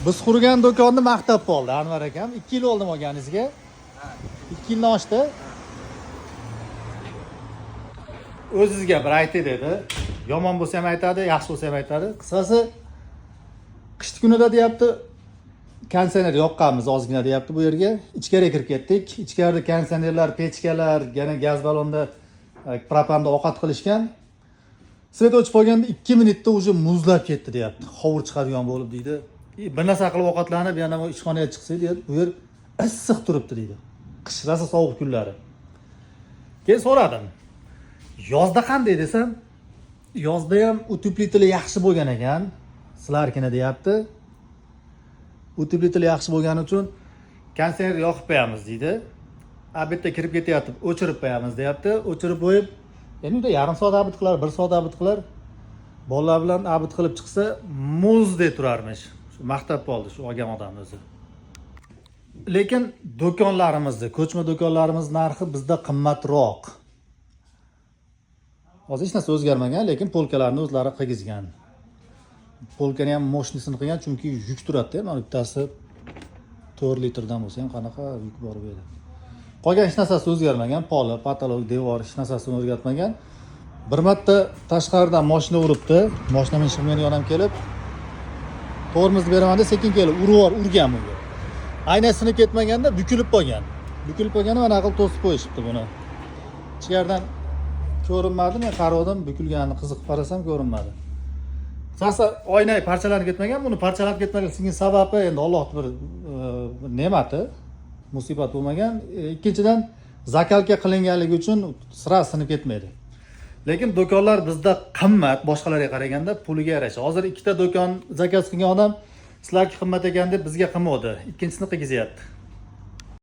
Biz qurgan do'konni maqtab qoldi Anvar akam. 2 yil oldim olganingizga. 2 yildan oshdi. O'zizga bir aytay dedi. Yomon bo'lsa ham aytadi, yaxshi bo'lsa ham aytadi. Qisqasi qish kunida deyapti, konditsioner yoqqanmiz ozgina deyapti bu yerga. Ichkariga kirib ketdik. Ichkarida konditsionerlar, pechkalar, yana gaz ballonda propanda ovqat qilishgan. Свет o'chib qolganda 2 minutda уже muzlab ketdi deyapti. Hovur chiqadigan bo'lib deydi. Bir narsa qilib ovqatlanib, yana bu ishxonaga chiqsak deyapti, bu yer issiq turibdi deydi. Qish rosa sovuq kunlari. Keyin so'radim. Yozda qanday desam, yozda ham утеплитель yaxshi bo'lgan ekan. Sizlarkini deyapti. Утеплитель yaxshi bo'lgani uchun konditsioner yoqib qo'yamiz deydi. Обед da kirib ketyapti, o'chirib qo'yamiz deyapti. O'chirib qo'yib, endi uyda yarim soat обед qilar, bir soat обед qilar. Bolalar bilan обед qilib chiqsa, muzdek turarmish. Shu maqtab qoldi shu olgan odam o'zi. Lekin do'konlarimizni, ko'chma do'konlarimiz narxi bizda qimmatroq. Hozir hech narsa o'zgarmagan, lekin полка larni o'zlari qilgizgan. Полка ni ham мощный sini qilgan, chunki yuk turadi-da, mana bittasi 4 litrdan bo'lsa ham qanaqa yuk bor bu yerda. Qolgan hech narsasi o'zgarmagan, poli, потолок, devor hech narsasini o'zgartmagan. Bir marta tashqaridan mashina uribdi. Mashina meni yonam kelib, tormozni beraman deb sekin kelib urib urgan bunga. Aynasini ketmaganda bukilib qolgan. Bukilib qolganda mana qilib to'sib qo'yishibdi buni. Ichkaridan ko'rinmadi, men qaradim, bukilganini qiziqib qarasam ko'rinmadi. Sasa oyna parchalanib ketmagan, buni parchalanib ketmaganligining sababi endi Allohning bir ne'mati, musibat bo'lmagan. Ikkinchidan закалка qilinganligi uchun sira sinib ketmaydi. Lekin do'konlar bizda qimmat, boshqalarga qaraganda puliga yarasha. Hozir ikkita do'kon заказ qilgan odam sizlarga qimmat ekan deb bizga qilmadi. Ikkinchisini qilgizyapti.